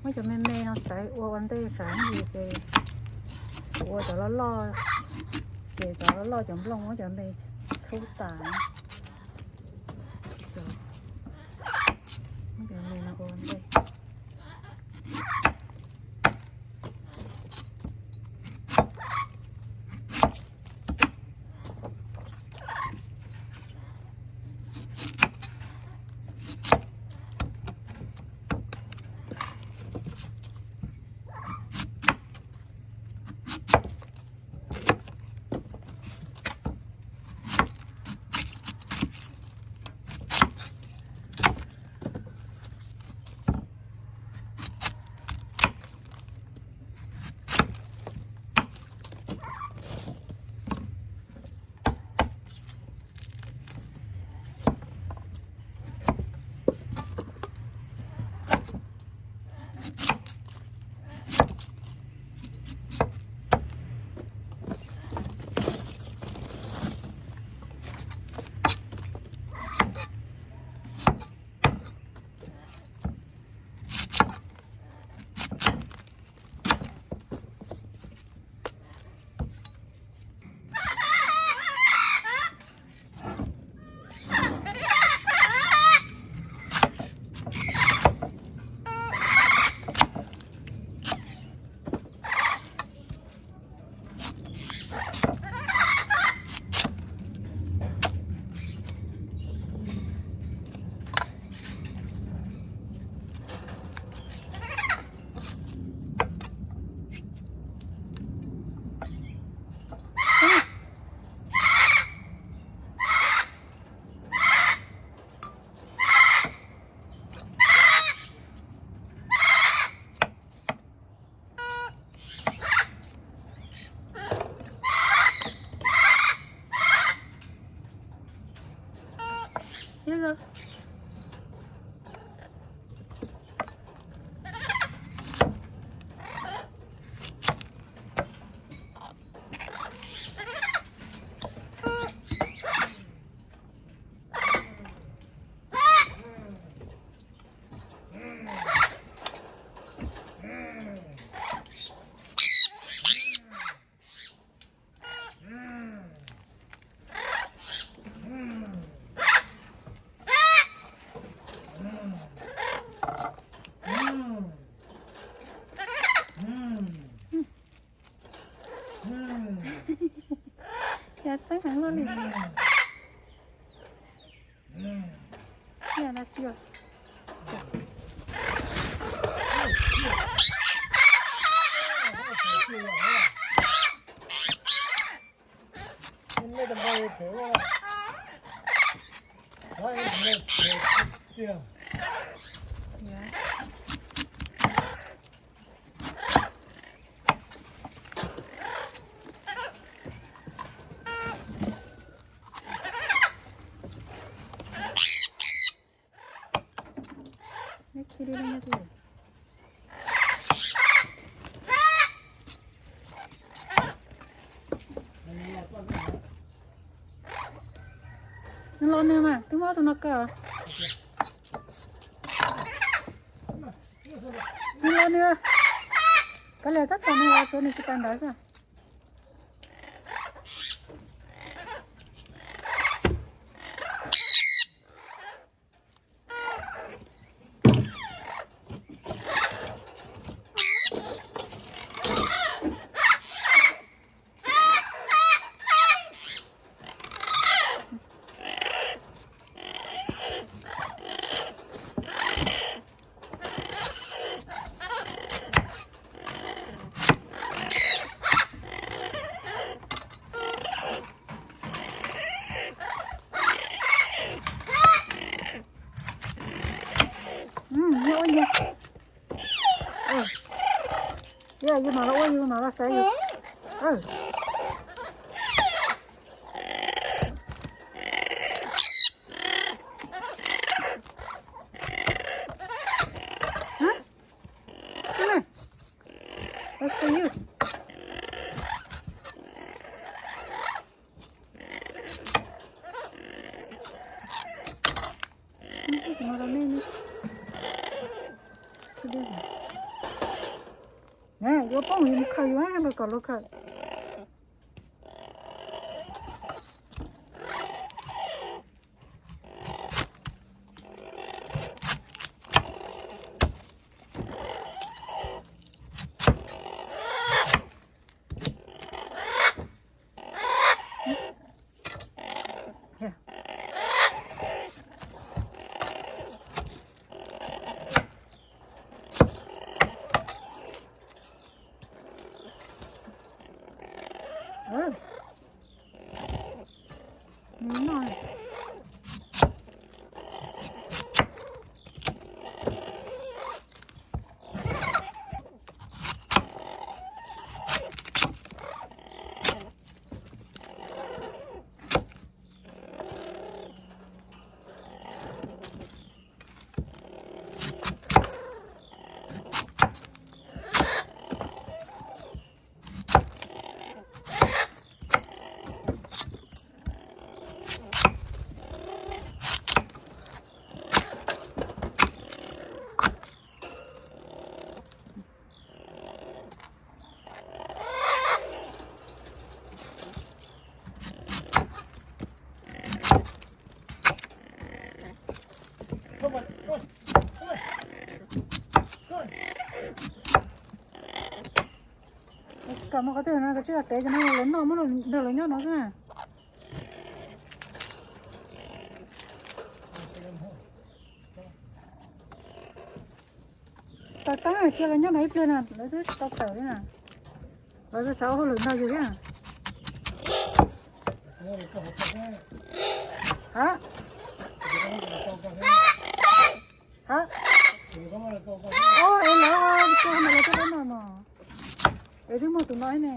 Muab cov me me no xaiv ua ua ntej, tsam ib ntsis ces kuv ua cov loj loj, ces cov loj loj cov nplooj muab cov me txhub tas. Muab cov me no ua ua ntej. Heev luaj li. Yeah, that's yours. Nws los nws mas, twb muab tus no kaw. Nws los nws, kav liam, tab tom nws los tsuav nws tsis tas ntawd xwb. Yog ua yog, yog yus mam los ua, yus mam los xaiv yus. That's for you. Nè, yuav poob yus mus khaws yus los kom luag khaws. Kom mus qhov twg no, koj tsis los tev cov no los noj, muab nrog lawv nyob no xwb na. Tau tab cia lawv nyob no ib pliag na, lawv twb tsis tau tawm li na. Lawv xav ua hauj lwm nrog yus thiab. Ha? Ha? O, es lawv ua cas mas lawv twb pab no mos. Es twb muaj tus no ne.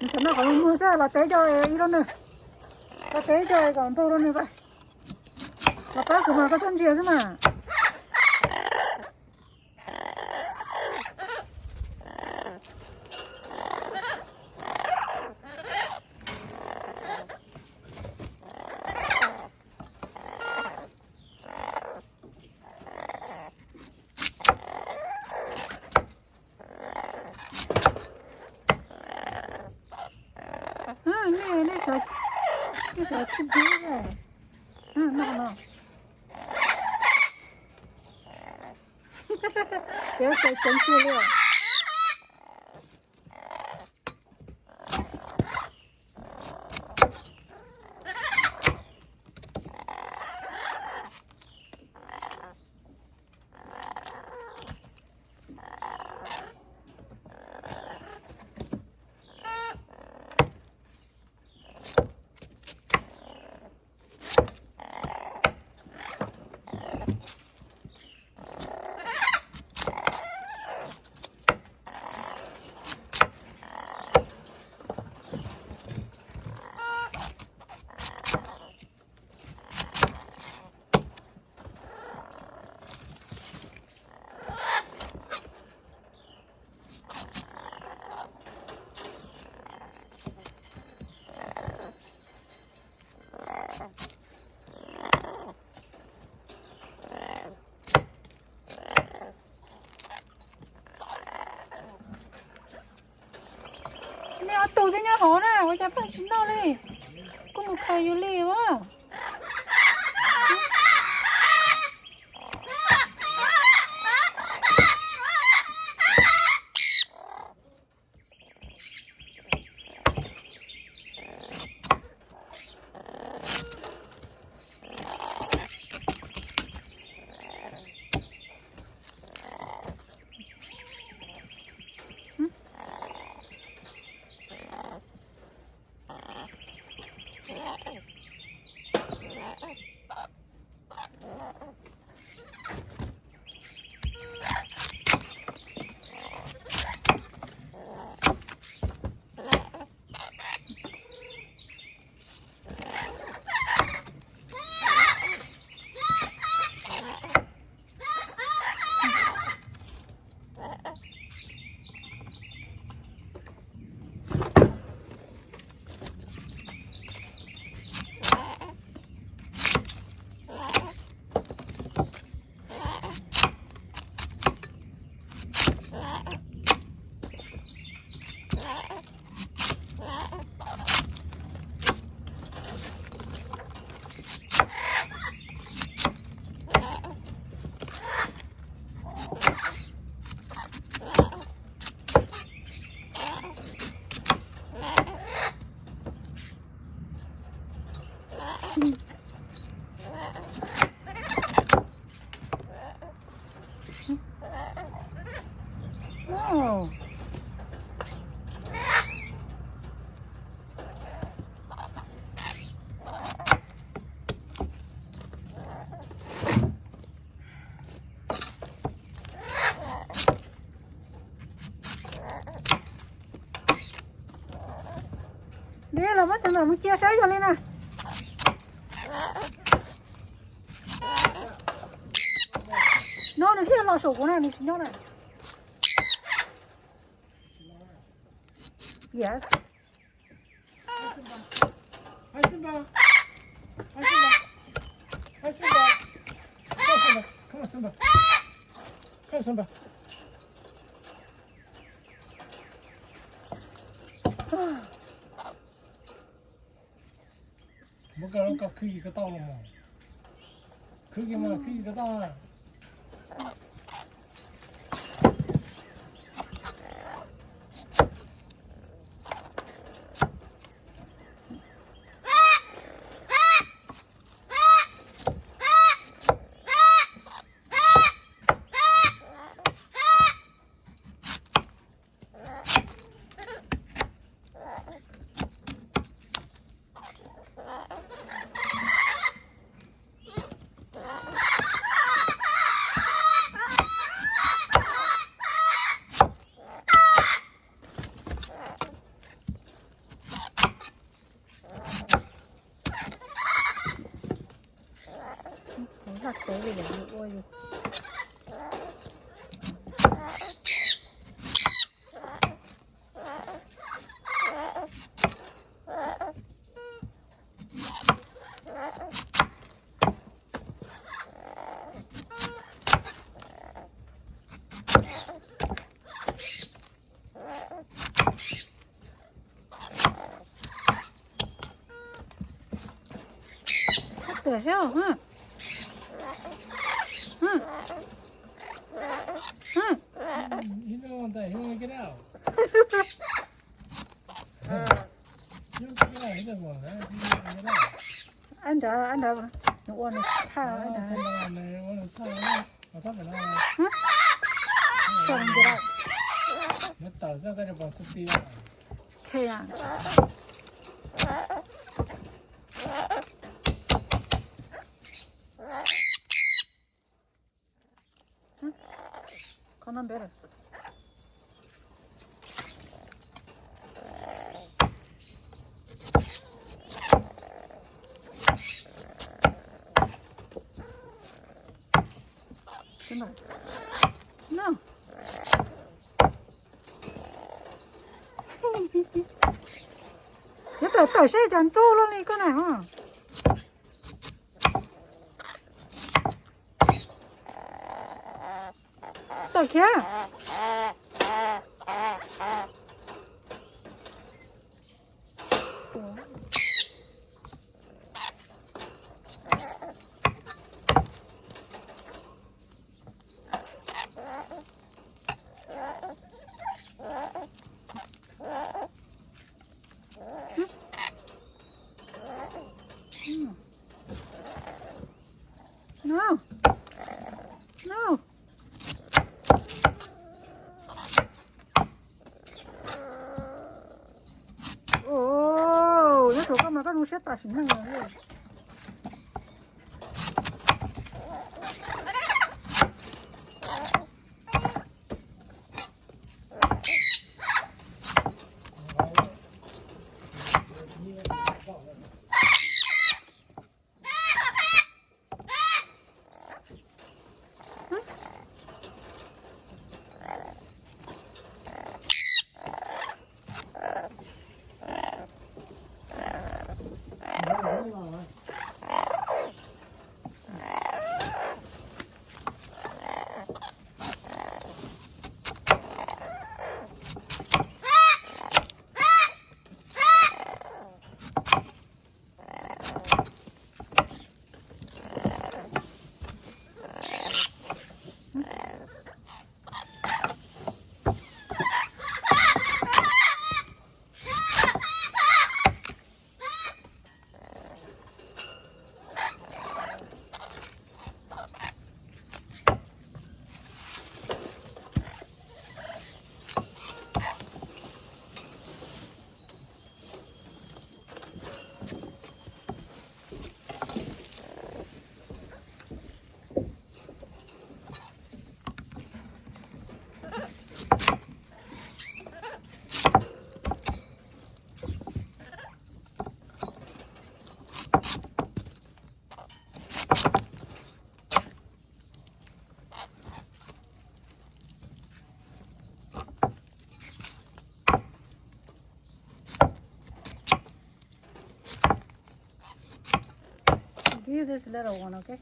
Nws xav noj qhov muag xwb, los tev coj ib lub nws. Los tev coj kom ntug lub nws pab. Los pab kuv mas koj txhob ntsia xwb mas. Nej, nej xav, nej xav khib dib ne. No, no. Cov txawv ceev kawg li os. Nej ob tug twb nyob hauv na, ua cas pheej tsis noj li? Kuj mus khaws yus li as. Dib los muab xeev ntawm mus cia saib yog li na. No nws thiaj los saum kuv na, nws tsis nyob na. Yes. Hi, Simba. Hi, Simba. Hi, Simba. Hi, Simba. Come on, Simba. Come on, Simba. Come on, Simba. Muab koj, koj khwv yim koj tauj los mas. Khwv yim mas, khwv yim koj tauj na. Kuv hlaj tev li yog ua yus. What the hell, huh? Huh? Ab nrad, ab nrad, nws ua nws thaj ab nrad. Qhov no ntev lawm. No. Yuav tawm tawm seb cas ntxub luaj li koj na ho. Tawm khiav. No. No. Ua, nyob rau koj mas koj zoo siab tas sim neej. Give this little one, okay?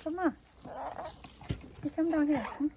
Come on. You come down here. Hmm?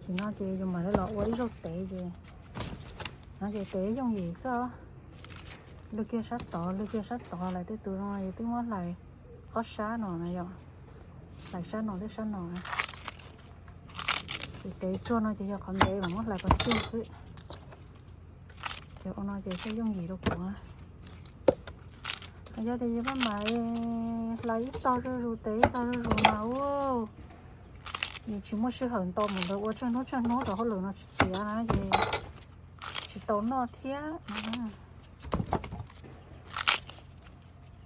Ces no ces yus mam li los ua ib zaug tev ces, no ces tev yooj yim xwb. Lwg kiag sab tod, lwg kiag sab tod lawm, tej tus no yus twb muab hlais ob sab no na yom, hlais sab no thiab sab no. Ces tev tsuag no ces yog qhov ntev mas muab hlais qhov tsuag xwb. Ces ua no ces thiaj yooj yim rau kuv. Yog tias yus maj mam hlais ib tog zuj zus, tev ib tog zuj zus mas ua, yus tsis muaj sij hawm ntau mus ntawd ua tsawg hnub tsawg hnub rau hauj lwm no tsis tiav na ces tsis tau noj thiab.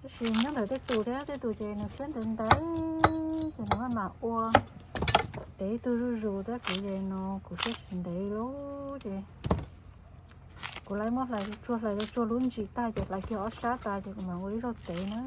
Tab sis nyob ntawm tej tus thiab, tej tus ces nws siab ntev ntev ces nws maj mam ua, tev ib tug zuj zus, tab kuv ces no kuv siab tsis ntev lawm ces kuv hlais, muab hlais tsuag, hlais tsuag lub ntsis tag ces hlais kiag ob sab tas ces kuv mam ua ib zaug tev na.